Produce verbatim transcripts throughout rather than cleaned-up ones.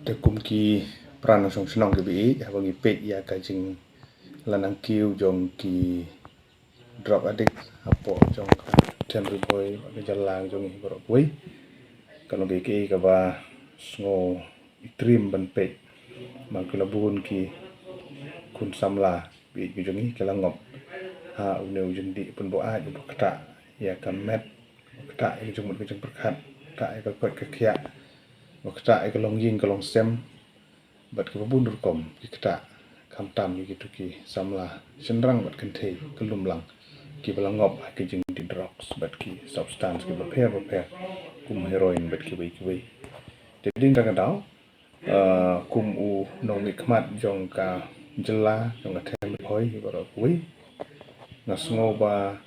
Te kum ki para nongshong shnong ki ba ïeit, haba ngi peit ïa ka jinglanang kiew jong ki drug addict hapoh jong ka Thaiñ Ri Bhoi, ka jylla jong ngi baroh kawei, ka long kaei kaei kaba sngew i triem ban peit. Ba ki la bun ki khun samla ba ïeit ki jong ngi ki la ngop ha une u jingdih pynbuaid uba ktah ïa ka met, uba ktah ïa ka jingmut ka jingpyrkhat, uba ktah ïa ka koit ka khiah, uba ktah ïa ka longïing ka longsem. Bad kiba bun rukom ki ktah, khamtam ïa kito ki samla shynrang bad kynthei ka lumlang, kiba la ngop ha ki jingdih drugs bad ki substance kiba pher bapher, kum heroin bad kiwei kiwei. Te dei na kata ka daw, eh, kum u nongmihkhmat jong ka jylla, jong ka Thaiñ Ri Bhoi baroh kawei, nga sngew ba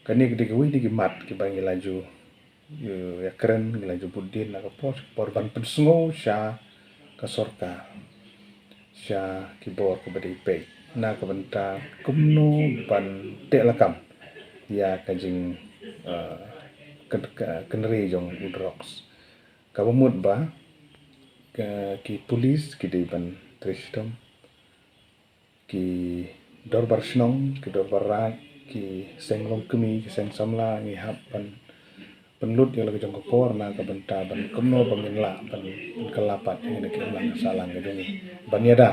kane ka dei kawei na ki mat kiba ngi la ju ïa, ïakren, ngi la ju bud dien na ka por sha ka por ban pynsngew sha ka sorkar, sha ki bor kiba dei peit, na ka bynta kumno ban teh lakam ïa ka jing, eh, kyn-, ka-, kynrei jong u drugs. Kaba mut ba ka, ki pulit ki dei ban trei shitom, ki dorbar shnong, ki dorbar raid, ki seng longkmie, ki seng samla, ngi hap ban pynlut ïa la ka jong ka por na ka bynta ban kumno ba ngin lah ban, ban kylla pat ïa kine ki imlang sahlang ka jong ngi. Ban ïada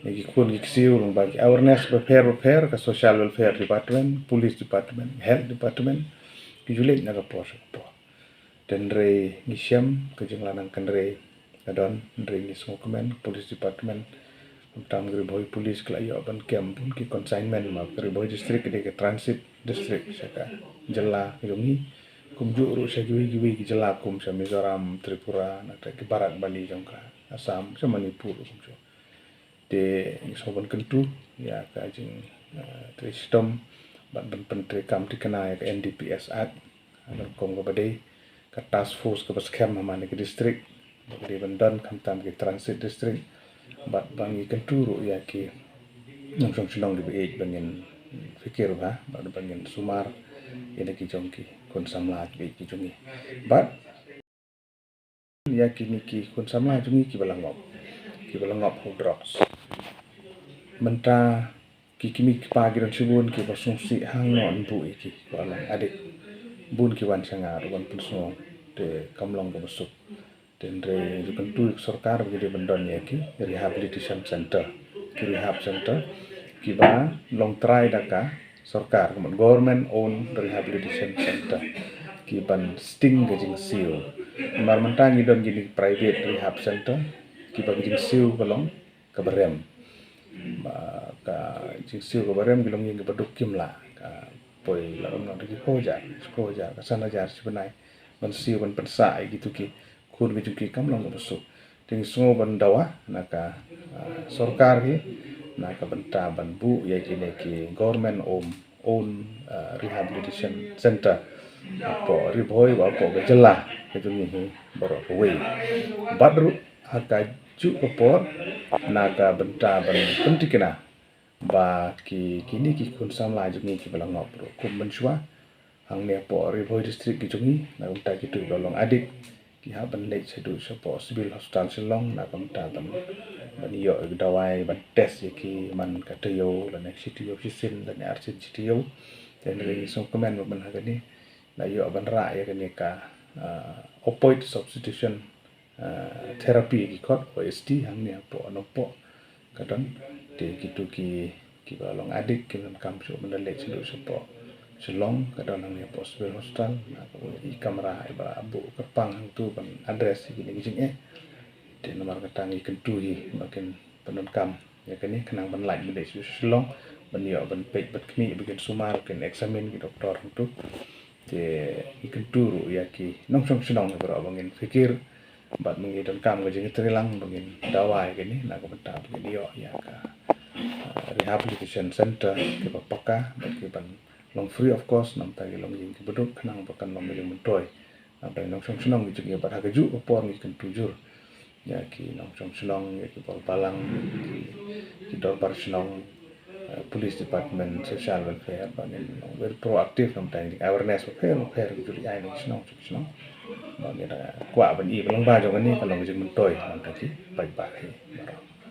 ïa ki khun ki ksiew lyngba ki awareness bapher bapher, ka Social Welfare Department, Police Department, Health Department, ki ju leit na ka por sha ka por. Te hynrei ngi shem ka jinglanang kynrei ka don, hynrei ngi sngewkmen ka Police Department, khamtam ka Ri Bhoi Police, ka la ïoh ban kem bun ki consignment, ma ka Ri Bhoi District ka dei ka transit district sha ka jylla ka jong ngi. Kumjuh ruh sha kiwei kiwei ki jylla kum sha Mizoram, Tripura, na ki barak bali jong ka Assam, sha Manipur kumjuh. Te ngi sngewbha ban kyntu ïa ka jing, eh, trei shitom bad ban pyntreikam thikna ïa ka N D P S Act. Ka rukom kaba dei ka task force kaba skhem ha man ka district, ba ka dei ban don khamtam ki transit district, bad ba ngi kyntu ruh ïa ki nongshong shnong kiba ïeit ba ngin fikir bha, bad ba ngin sumar ïa ki jong ki khun samla kiba ïeit ki jong ngi. Bad ïa kine ki khun samla jong ngi kiba la ngop, kiba la ngop ha u drugs. Mynta ki kmie ki kpa ki don shibun kiba sngewsih hangno ban buh ïa ki, ba long addict. Bun ki wan sha nga ruh ban pynsngew, te kam long kaba suk. Te hynrei ngi ju kyntu ïa ka sorkar ba ki dei ban don ïa ki rehabilitation center, ki rehab center kiba long trai da ka sorkar, ka mut government owned rehabilitation center, ki ban sting ka jingsiew. Namar mynta ngi don kine ki private rehab center kiba ka jingsiew ka long kaba rem. Ba ka jingsiew kaba rem, ki longïing kiba duk kim lah, ka poi la ym noh da ki phew hajar, shiphew hajar, ka san hajar shi bnai ban siew ban pynsah ïa kito ki khun ki jong ki, kam long kaba suk. Te ngi sngew ban dawa na ka, ah, sorkar hi na ka bynta ban buh ïa kine ki government owned, owned, ah, rehabilitation center hapoh Ri Bhoi bad hapoh ka jylla ka jong ngi hi baroh kawei. Bad ruh ha kajuh ka por na ka bynta ban pynthikna ba ki, kine ki khun samla jong ngi kiba la ngop ruh kum mynshuwa, hangne hapoh Ri Bhoi District ki jong ngi, na ka bynta kito kiba long addict, ki hap ban leit shaduh shapoh Civil Hospital Shillong na ka bynta ban, ban ïoh ïa ka dawai, ban test ïa ki man ka taïew lane shi taïew shisien lane arsien shi taïew. Te hynrei ngi sngewkmen ba man ha kane la ïoh ban rah ïa kane ka, ah, opioid substitution, ah, therapy ki khot O S T hangne hapoh Nongpoh. Ka don, te kito ki, kiba long addict kim donkam shuh ban da leit shaduh shapoh Shillong, ka don hangne hapoh Civil Hospital, na ka, i kamra iba buh kyrpang hangto ban address ïa kine ki jingeh. Te namar kata ngi kyntu hi ba kin pyndonkam ïa kane khnang ban lait ban leit shaduh Shillong ban ïoh ban peit bad khmih, ba kin sumar, kin examine ki doktor hangto. Te ngi kyntu ruh ïa ki nongshong shnong baroh ba ngin fikir bad ba ngin donkam ka jingtreilang ba ngin dawa ïa kine na ka bynta ba ngin ïoh ïa ka, ah, rehabilitation center kiba paka bad kiban long free of cost na ka bynta ki longïing kiba duk khnang ba kan long ka jingmyntoi na ka bynta ki nongshong shnong ki jong ngi. Bad ha kajuh ka por ngi kyntu jur ïa ki nongshong shnong, ïa ki bor balang, ïa ki, ki dorbar shnong, Police Department, Social Welfare, ba ngin long very proactive na ka bynta jing awareness bapher bapher ki jong ki shnong shnong. Ba ngin kwah ban i ba lyngba jong kane ka long ka jingmyntoi na ka bynta ki paidbah hi.